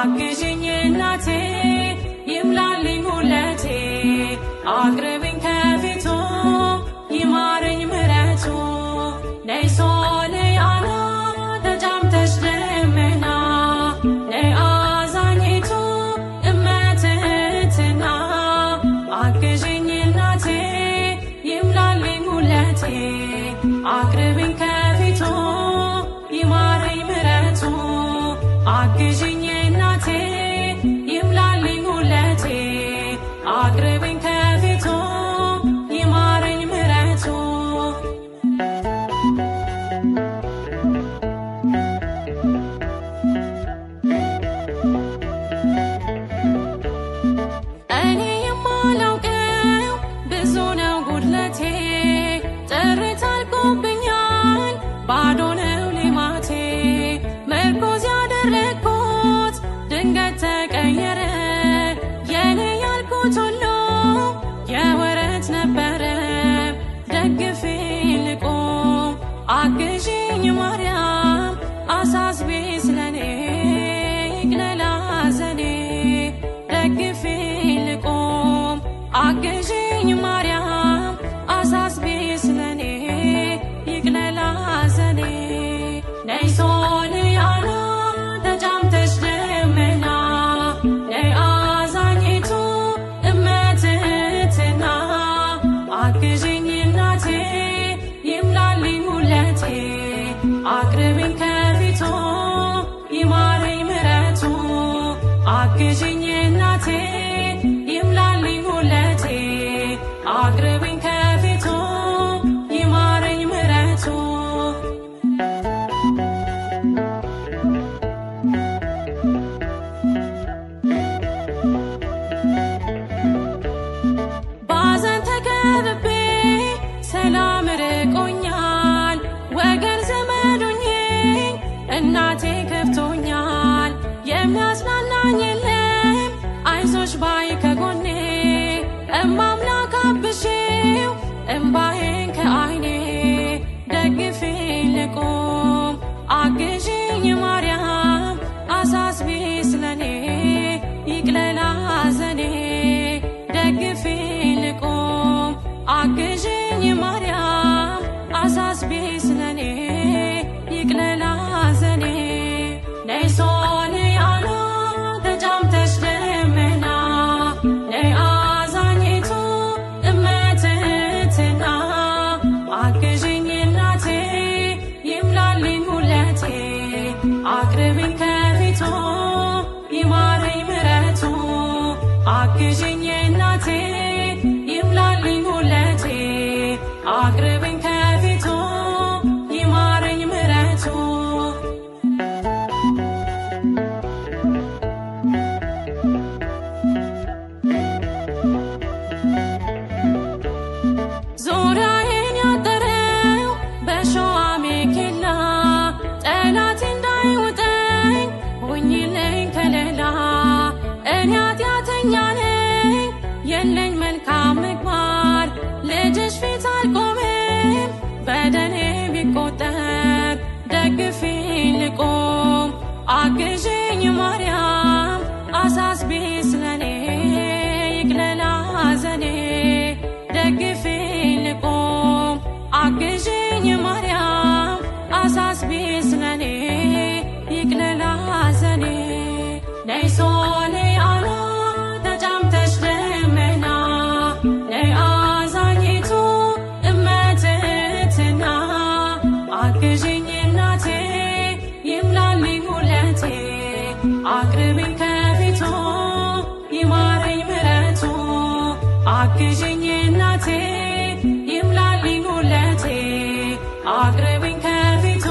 አግዥኝ እናቴ ይምላልኝ ሁለቴ አቅርቢኝ ከፊቱ ይማረኝ ምሕረቱ ነይ ሶልያና ተጫምተሽ ደመና ነይ አዛኝቱ እመትህትና አግዥኝ እናቴ ይምላልኝ ሁለቴ አቅርቢኝ ከፊቱ ይማረኝ ምሕረቱ አግዥኝ እናቴ ይምላልኝ ሁለቴ አቅርቢኝ ከፊቱ ይማረኝ ምሕረቱ እኔ የማላውቀው ብዙ ነው ጉድለቴ ጥሪት አልቆብኛል ባዶ ነው ሌማቴ ምርኩዝ ያደረግኩት ድንገት ተቀየረ የኔ ያልኩት ሁሉ የወረት ነበረ ደግፌ ልቁም አግዢኝ ማርያም አሳስቢ ስለኔ ይቅለል ሐዘኔ ደግፌ ልቁም አግዢኝ ማርያም አሳስቢ ስለኔ ይቅለል ሐዘኔ ነይ ሶልያና ተጫምተሽ ደመና ነይ አዛኝቱ እመትህትና አግዢኝ እናቴ ይምላልኝ ሁለቴ አቅርቢኝ ከፊቱ ይማረኝ ምሕረቱ አግዢኝ እናቴ ይምላልኝ ሁለቴ አቅርቢኝ ከፊቱ ይማረኝ ምሕረቱ ባዘን ተከብቤ ሰላም ርቆኛል ወገን ዘመዱኝ እናቴ ከፍቶኛል የሚያጽናናኝ የለም አይዞሽ ባይ ከጎኔ እማምላክ አብሺው እምባዬን ከዓይኔ ደግፌ ልቁም አግዢኝ ማርያም አሳስቢ ስለኔ ይቅለል ሐዘኔ ደግፌ ልቁም አግዢኝ ማርያም አሳስቢ ስለኔ ይቅለል ሐዘኔ ነይ ሶልያና ተጫምተሽ ደመና ነይ አዛኝቱ እመትህትና አግዢኝ እናቴ ይምላልኝ ሁለቴ አቅርቢኝ ከፊቱ ይማረኝ ምሕረቱ አግዢኝ እናቴ ይምላልኝ ሁለቴ አቅርቢኝ ከፊቱ ይማረኝ ምሕረቱ ዙሪያዬን ያጠረው በሸዋ ሜኬላ ጠላት እንዳይውጠኝ ሁኚልኝ ከለላ እኔ ኃጢአተኛ ነኝ የለኝ መልካም ምግባር ልጅሽ ፊት አልቆምም በደሌ ቢቆጠር ደግፌ ልቁም አግዢኝ ማርያም አሳስቢ ስለኔ ይቅለል ሐዘኔ ደግፌ ልቁም አግዢኝ ማርያም አሳስቢ ስለኔ ይቅለል ሐዘኔ ነይ ሶልያና ተጫምተሽ ደመና ነይ አዛኝቱ እመትህትና አግዢኝ እናቴ ይምላልኝ ሁለቴ አቅርቢኝ ከፊቱ ይማረኝ ምሕረቱ አግዢኝ እናቴ ይምላልኝ ሁለቴ አቅርቢኝ ከፊቱ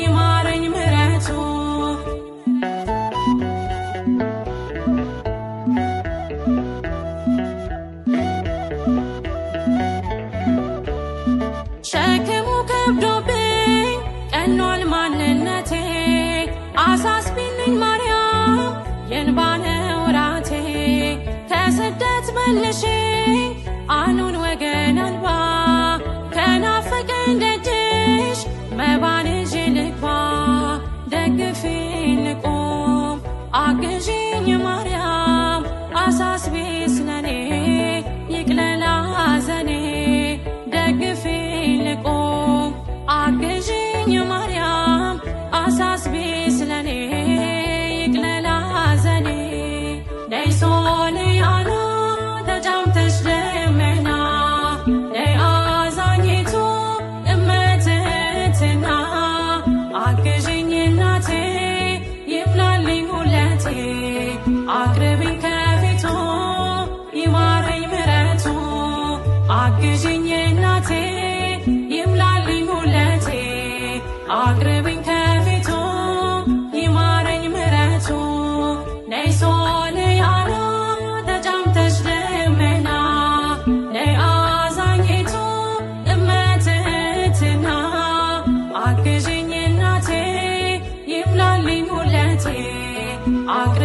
ይማረኝ ምሕረቱ ሸክሙ ከብዶብኝ ቀኗል ማንነቴ አሳስቢልኝ ማርያም የእንባነ ወራቴ ከስደት መልሽኝ አኑን ወገን አልባ ከናፈቀኝ ደጅሽ መባን ይዤ ልግባ ደግፌ ልቁም አግዢኝ ማርያም አሳስቢ ስለኔ ይቅለል ሐዘኔ ደግፊኝ ልቁም። አግዢኝ ማርያም አሳስቢ ስለኔ ይቅለል ሐዘኔ። ነይ ሶልያና ተጫምተሽ ደመና፣ ነይ አዛኝቱ እመትህትና፣ አግዢኝ እናቴ ይምላልኝ ሁለቴ፣ አቅርቢኝ ከፊቱ ይማረኝ ምሕረቱ። አግዢኝ እናቴ ይምላልኝ ሁለቴ፣ አቅርቢኝ ከፊቱ ይማረኝ ምሕረቱ። ነይ ሶልያና ተጫምተሽ ደመና፣ ነይ አዛኝቱ እመትህትና፣ አግዢኝ እናቴ ይምላልኝ ሁለቴ፣ አቅርቢኝ